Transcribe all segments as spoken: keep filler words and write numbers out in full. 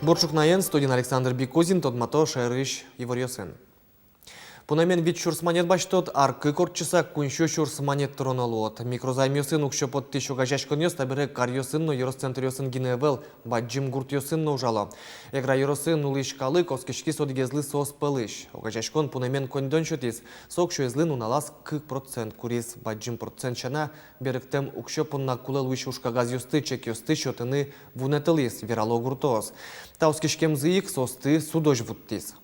Бур ӵукнаен, студиын Александр Бикузин, тодмато шаерысь иворъёсын. Пунамен вить сюрс манет басьтод, ар кык ортчыса куинь сю сюрс манет тыроно луод. Микрозаймъёсын уксё поттӥсь огазеяськонъёс табере каръёсын но ёрос центръёсын гинэ ӧвӧл, бадӟым гуртъёсын но ужало. Эгра ёросын улӥсь калык оскиськиз одӥгезлы соос пӧлысь. Огазеяськон пунамен коньдон сётӥз, со уксёезлы нуналаз кык процент куриз. Бадӟым процент сяна, берыктэм уксё понна кулэ луись ужкагазъёсты, чекъёсты сётыны вунэтылӥз, верало гуртоос. Та оскиськемзы ик соосты судозь вуттӥз.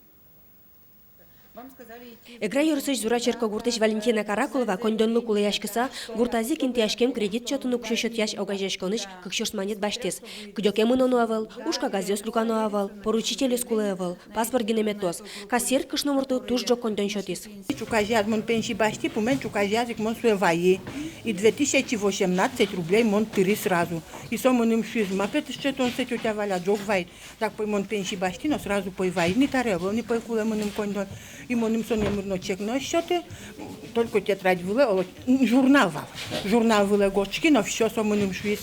Эгра ёросысь Зура черкогуртысь Валентина Каракулова коньдонлы кулэяськыса, гуртаз ик интыяськем кредит чотын уксё сётъясь огазеяськонысь кык сюрс манет басьтӥз. Кыдёке мыноно ӧвӧл, ужкагазъёс люкано ӧвӧл, поручительёс кулэ ӧвӧл, паспорт гинэ метоз. Кассир кышномуртлы туж ӝог коньдон сётӥз. Ӵуказеяз мон пенси басьтӥ, пумен ӵуказеяз ик мон сое вайи. И две тысячи восемнадцать рублей мон тыри сразу. И со мыным шуиз: «Ма пе тӥ сыӵе тон сое, тётя Валя, ӝог вайид». Так пой мон пенси басьтӥ но, сразу пой вайи ни, табере ӧвӧл ни пой кулэ мыным коньдон. И мыным со номыр но чек но ӧз сёты, только тетрадь вылэ, оло, журнал вал. Журнал вылэ гожтӥ но, всё, со мыным шуиз.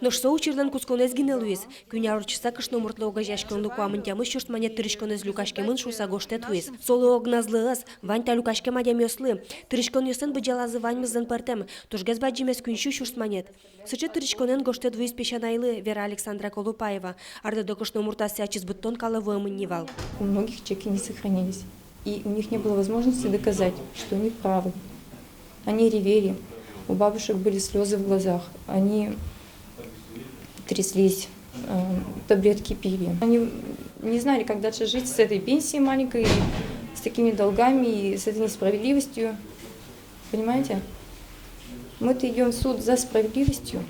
Нош со учырлэн кутсконэз гинэ луиз. Куинь ар ортчыса кышномуртлы огазеяськонлы куамын тямыс сюрс манет тырыськонэз люкаськемын шуыса гожтэт вуиз. Солы огназлы ӧз, вань та люкаськем адямиослы. Тырыськонъёслэн быдӟалазы ваньмызлэн пӧртэм, тужгес бадӟымез куинь сю сюрс манет. Сыӵе тырыськонэн гожтэт вуиз песянайлы, вера Александра Колупаева. Арлыдо кышномурт ассэ ачиз быдтон калэ вуэмын ни вал. У многих чеки не сохранились, и у них не было возможности доказать, что они правы. Они ревели, у бабушек были слёзы в глазах, они тряслись, э, таблетки пили. Они не знали, как дальше жить с этой пенсией маленькой, с такими долгами и с этой несправедливостью. Понимаете? Мы-то идём в суд за справедливостью.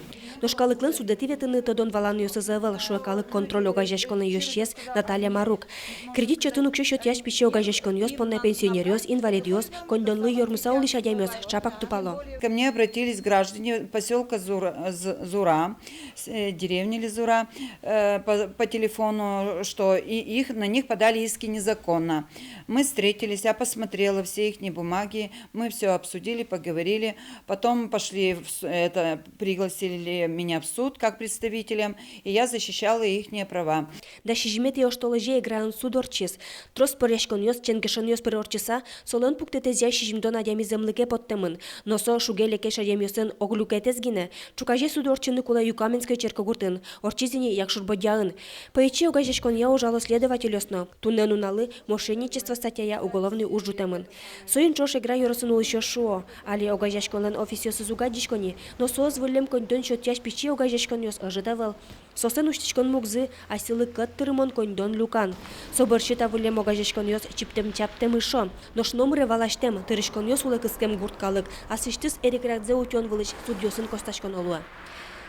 Нош калыклэн судэтӥ ветлыны тодон-валанъёсыз ӧвӧл, шуэ калык контроль огазеяськонлэн ёзчиез Наталья Марук. Кредит чотын уксё сётъясь пичи огазеяськонъёс понна пенсионеръёс, инвалидъёс, коньдонлы ёрмыса улӥсь адямиос ӵапак тупало. Ко мне обратились граждане посёлка Зура, З-, Зура, с-, э, деревни Лизура, э, по, по телефону, что и их, на них подали иски незаконно. Мы встретились, я посмотрела все ихние бумаги, мы всё обсудили, поговорили. Потом пошли в с-, это, пригласили меня в суд как представителем, и я защищала ихние права. Дас сизьыметӥ оштолэзе Эграын суд ортчиз. Трос споръяськонъёс, ченгешонъёс пыр ортчыса, солэн пуктэтэзъя сизьымдон адями зэмлыке поттэмын. Но со шуге-лекесь адямиослэн ог люкетэз гинэ. Ӵуказе суд ортчыны кулэ Юкаменской черкогуртын, ортчиз ини Якшур-Бӧдьяын. Пӧйчи огазеяськонъя ужало следовательёс но. Туннэ нуналлы мошенничество статьяя уголовный уж ӝутэмын. Соин ӵош Эгра ёросын улӥсьёс шуо: али огазеяськонлэн офисъёсыз уг адӟисько ни, но соос выллем коньдон сётъясь пичи огазеяськонъёс ӧжыт ӧвӧл. Соослэн усьтӥськон мугзы — асьсэлы кӧт тырымон коньдон люкан. Со бӧрсьы та выллем огазеяськонъёс чиптэм-чаптэм ышо. Нош номыре валасьтэм: тырыськонъёс улэ кыскем гурт калык аслэсьтыз эрикрадзэ утён вылысь судъёсын костаськоно луэ.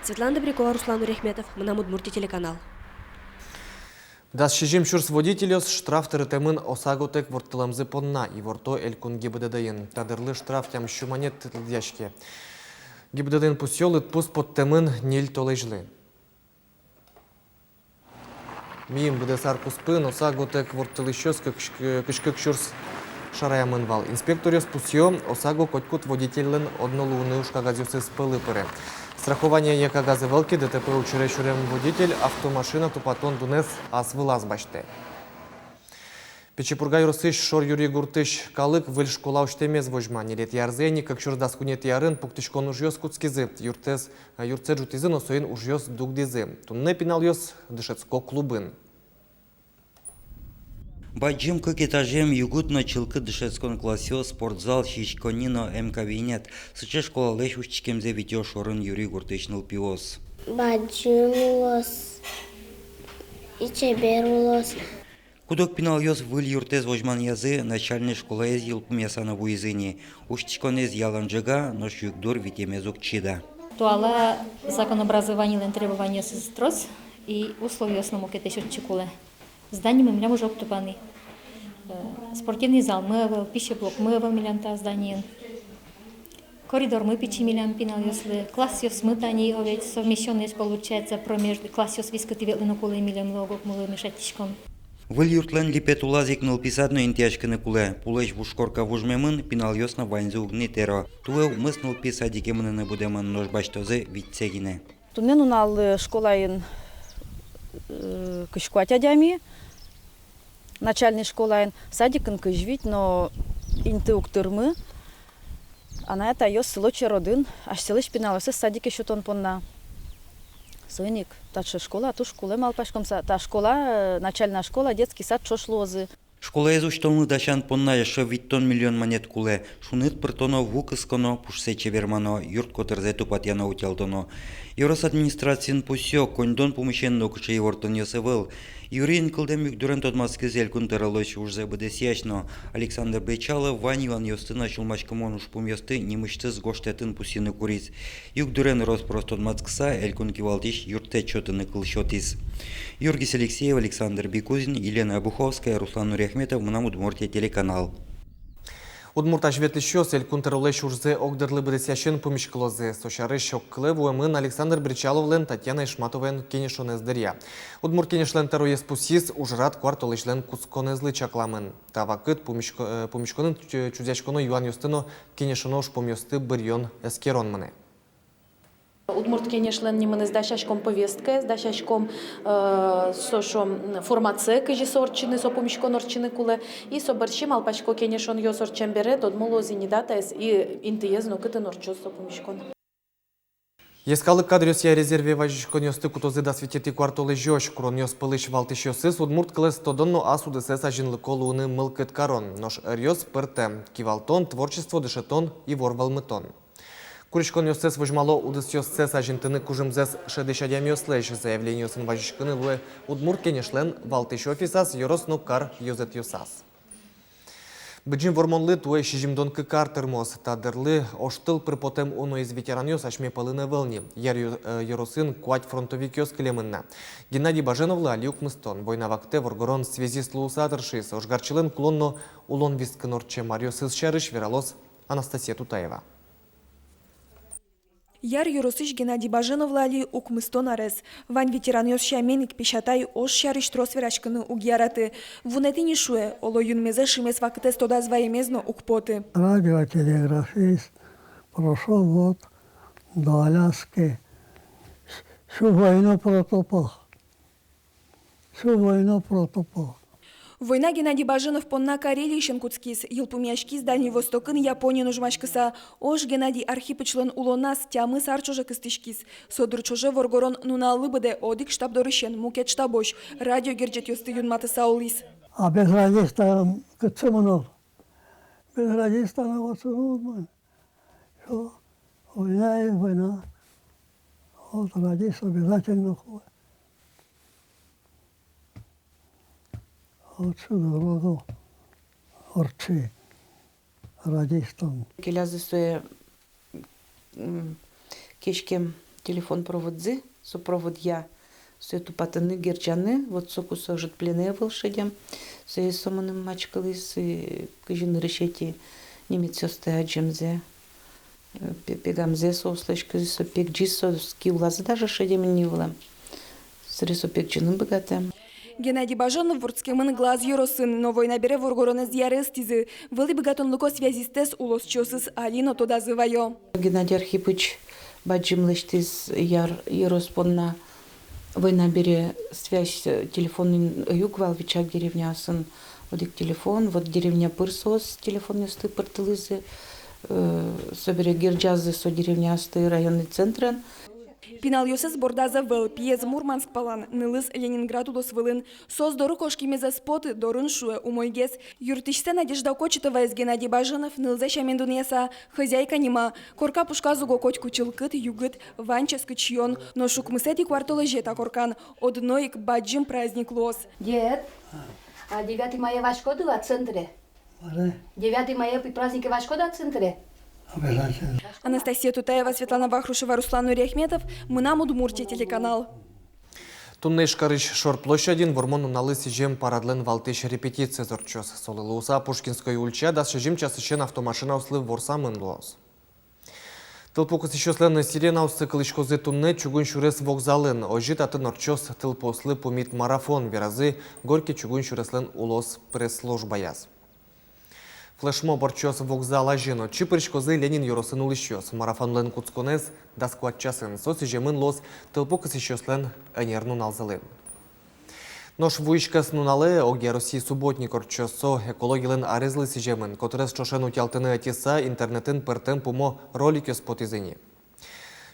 Светлана Добрякова, Руслан Нуряхметов, «Мынам Удмуртие» телеканал. Дас сизьым сюрс водительёс штраф тырытэмын ОСАГОтэк ворттылэмзы понна, иворто Элькун ГИБДД-ын. Та дырлы штраф тямыс сю манет лыдъяське. ГИБДД-ын пусъё: лыдпус поттэмын ньыль толэзьлы. Миым быдэс ар куспын ОСАГОтэк ворттылӥсьёс кык-, кык сю кык сюрс шараямын вал. Инспекторъёс пусъё: ОСАГО котькуд водительлэн одно луыны ужкагазъёсыз пӧлы пыре. Страхованияя кагаз ӧвӧл ке, ДТП учыре сюрем водитель автомашина тупатон дунэз ас вылаз басьтэ. Пичи Пурга ёросысь Шор-Юри гуртысь калык выль школа усьтэмез возьма. Ньылетӥ арзэ ини, кык сюрс дас куинетӥ арын, пуктӥськон ужъёс кутскизы. Юртэз, юртсэ ӝутӥзы, но соин ужъёс дугдӥзы. Туннэ пиналъёс дышетско клубын. Бадӟым кык этажъем югыт но чылкыт дышетскон классъёс, спортзал, сиськонни но эм кабинет. Сыӵе школалэсь усьтӥськемзэ витё Шорын-Юри гуртысь нылпиос. Бадӟым улоз, и чебер улоз. Куд-ог пиналъёс выль юртэз возьманъязы начальной школаез йылпумъяса но вуизы ини. Усьтӥськонэз ялан ӝега, нош югдур витемез уг чида. Туала законообразованилэн требованиосыз трос, и условиос но мукетэсь отчы кулэ. Зданимы милям уже уг тупаны. Э, спортивный залмы ӧвӧл, пищеблокмы ӧвӧл милям та зданиын. Коридормы пичи милям пиналъёслы, классъёсмы тани, о ведь, совмещённоесь получается, промеж-, классъёс вискытӥ ветлыны кулэ милемлы, ог-огмылы мешатьтӥськом. Выль юртлэн липет улаз ик нылпи сад но интыяськыны кулэ. Пулэсь вуж корка вужмемын, пиналъёс но ваньзы уг ни тэро. Туэ укмыс нылпи садике мыныны будэмын, нош басьтозы витьсэ гинэ. Туннэ нуналлы школаын, э, Кызь куать адями начальной школаын, садикын кызь вить, но инты уг тырмы. Анай-атайёс сыло черодын, асьсэлэсь пиналъёссэс садике сётон понна. Соин ик таӵе школа туж кулэ, малпаськом, са-, та школа, э, начальная школа, детский сад ӵош луозы. Школаез усьтонлы дасян понна эшшо витьтон миллион манет кулэ. Шуныт пыртоно, ву кысконо, пушсэ чебермано, юрт котырзэ тупатъяно-утялтоно. Ёрос администрациын пусъё, коньдон пумысен нокыӵе ивортонъёс ӧвӧл. Юрыын кылдэм югдурен тодматскиз Элькун тӧролэсь ужзэ быдэсъясь но. Александр Бречалов вань юанъёсты но сюлмаськымон ужпумъёсты нимысьтыз гожтэтын пусйыны куриз. Югдурен рос-прос тодматскыса, Элькун кивалтӥсь юрттэт сётыны кыл сётӥз. Юргис Алексеев, Александр Бекузин, Елена Обуховская, Руслан Нуриахметов, «Мынам Удмуртие» телеканал. Удмурт азьветлӥсьёс Элькун тӧролэсь ужзэ огдырлы быдэсъясен пумиськылозы. Со сярысь огкылэ вуэмын Александр Бречаловлэн, Татьяна Ишматоваен кенешонэз дыръя. Удмурт Кенешлэн тӧроез пусйиз, ужрад куартолэзьлэн кутсконэзлы чакламын. Та вакыт пумисько-, э, пумиськонын чу-, чузъяськоно юанъёсты но кенешоно ужпумъёсты быръён-эскерон мынэ. Удмурт Кенешлэн нимыныз дасяськом повесткаез, дасяськом, э, со шуом, форматсэ, кызьы со ортчыны, со пумиськон ортчыны кулэ. И со бӧрсьы, малпасько, кенешонъёс ортчем бере тодмо луоз ини датаез и интыез, но кытын ортчоз со пумиськон. Йӧскалык кадръёсъя резерве вазиськонъёсты кутозы дас витетӥ куартолэзёзь. Куронъёс пӧлысь валтӥсьёсыз удмурт кылэз тодон но ас удысэз азинлыко луыны мылкыд карон. Нош ӧръёс пӧртэм: кивалтон, творчество, дышетон, ивор вӧлмытон. Куриськонъёссэс возьмало удысъёссэс азинтыны кужымзэс шӧдӥсь адямиослэсь. Заявлениосын вазиськыны луэ Удмурт Кенешлэн валтӥсь офисаз, ёрос но кар ёзэтъёсаз. Быдӟым Вормонлы туэ сизьымдон кык ар тырмоз. Та дырлы ож тыл пыр потэм уноез ветеранъёс асьме пӧлын ӧвӧл ни. Яр ё-, э, ёросын куать фронтовикъёс кылемын на. Геннадий Баженовлы али укмыстон. Война вакытэ воргорон связист луыса тыршиз. Ожгарчилэн кулон но улон вискын ортчем аръёсыз сярысь вералоз Анастасия Тутаева. Яр ёросысь Геннадий Баженовлы али укмыстон арес. Вань ветеранъёс сямен ик, песятай ож сярысь трос вераськыны уг яраты. Вунэтӥ ни, шуэ, оло, юнмезэ шимес вакытэз тодаз ваемез но уг поты. Радиотелеграфист, прошёл вот до Аляски. Всю войну протопал. Всю войну протопал. Война Геннадий Баженов понна Карелиысен кутскиз, йылпумъяськиз Дальний Востокын, Япониын ожмаськыса. Ож Геннадий Архипычлэн улоназ тямыс ар ӵоже кыстӥськиз. Со дыр ӵоже воргорон нуналлы быдэ одӥг штаб дорысен мукет штабозь радио герӟетъёсты юнматыса улӥз. А без радиста кытчы мынод? Без радиста но отчы уд мын. Всё, война и война. Вот радист обязательно кулэ. Вот сюда дорогу ортчи радистом. Келязы сое, м, кеськем телефон проводзы, со проводъя сое тупатыны, герӟаны, вот соку со ӧжыт пленэ ӧвӧл шедем. Сое со мыным мачкылӥз, и кызьы нырысетӥ немецъёсты адӟемзэ, э, пе-, пегамзэ соослэсь, кызьы со пегӟиз, со ски улазы даже шедем ини вылэм. Сэре со пегӟыны быгатэм. Геннадий Баженов вордскемын Глаз ёросын, но война бере воргоронэз яре ыстӥзы. Вылӥ быгатонлыко связистэз улосчиосыз али но тодазы вайо. Геннадий Архипыч бадӟым лэсьтӥз Яр ёрос понна. Война бере связь, э, телефонын ӧй уг вал, вичак деревняосын одӥг телефон, вот деревня пыр соос телефонъёсты пыртылӥзы, э, собере герӟазы со деревняосты районный центрен. Пиналъёсыз бордаз ӧвӧл, пиез Мурманск палан, нылыз Ленинград улосвылын. Соос доры кошкемез ӧз поты, дорын, шуэ, умойгес. Юрттӥсьсэ Надежда Кочетоваез Геннадий Баженов нылзэ сямен дунъяса, хозяйка нима. Корка пушказ уго котьку чылкыт, югыт, вань ческыт сиён. Нош укмысэтӥ куартолэзе та коркан одно ик бадӟым праздник луоз. Дед, а девятый мае васькоды-а центре? Варе. Девятый мае пи-, празднике васькоды-а центре? Обязательно. Анастасия Тутаева, Светлана Вахрушева, Руслан Нуриахметов, «Мынам Удмуртие» телеканал. Туннэ Ижкарысь Шор площадьын Вормон нуналлы сӥзем парадлэн валтӥсь репетициез ортчоз. Солы луыса Пушкинской ульча дас сизьым часысен автомашинаослы ворсамын луоз. Тылпу кысӥсьёслэн сиренаоссы кылӥськозы туннэ чугун сюрес вокзалын. Озьы татын ортчоз тылпуослы пумит марафон, веразы Горький чугун сюреслэн улос пресс-службаяз. Флешмоб ортчоз вокзал азьын, отчы пыриськозы Ленин ёросын улӥсьёс. Марафонлэн кутсконэз дас куать часын, со сӥземын луоз тылпу кысӥсьёслэн ӧнер нуналзылы. Нош вуись кӧснуналэ огъя Россиысь субботник ортчоз. Со экологилэн арезлы сӥземын. Котырез ӵошен утялтыны ӧтиса, интернетын пӧртэм пумо роликъёс потӥзы ни.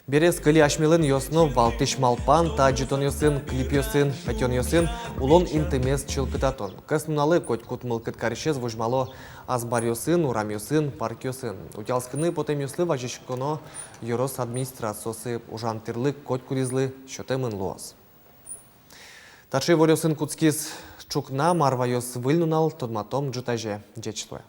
Бере кылиз асьмелэн ёсно валтӥсь малпан: та ӝытонъёсын, клипъёсын, ӧтёнъёсын улон интымес чылкытатон. Кӧснуналэ котькуд мылкыд карисез возьмало азбаръёсын, урамъёсын, паркъёсын. Утялтскыны потэмъёслы вазиськоно ёрос администрациосы. Ужан тӥрлык котькудӥзлы сётэмын луоз. Таӵе иворъёсын кутскиз ӵукна. Мар ваёз выль нунал, тодматом ӝытазе. Ӟеч луэ.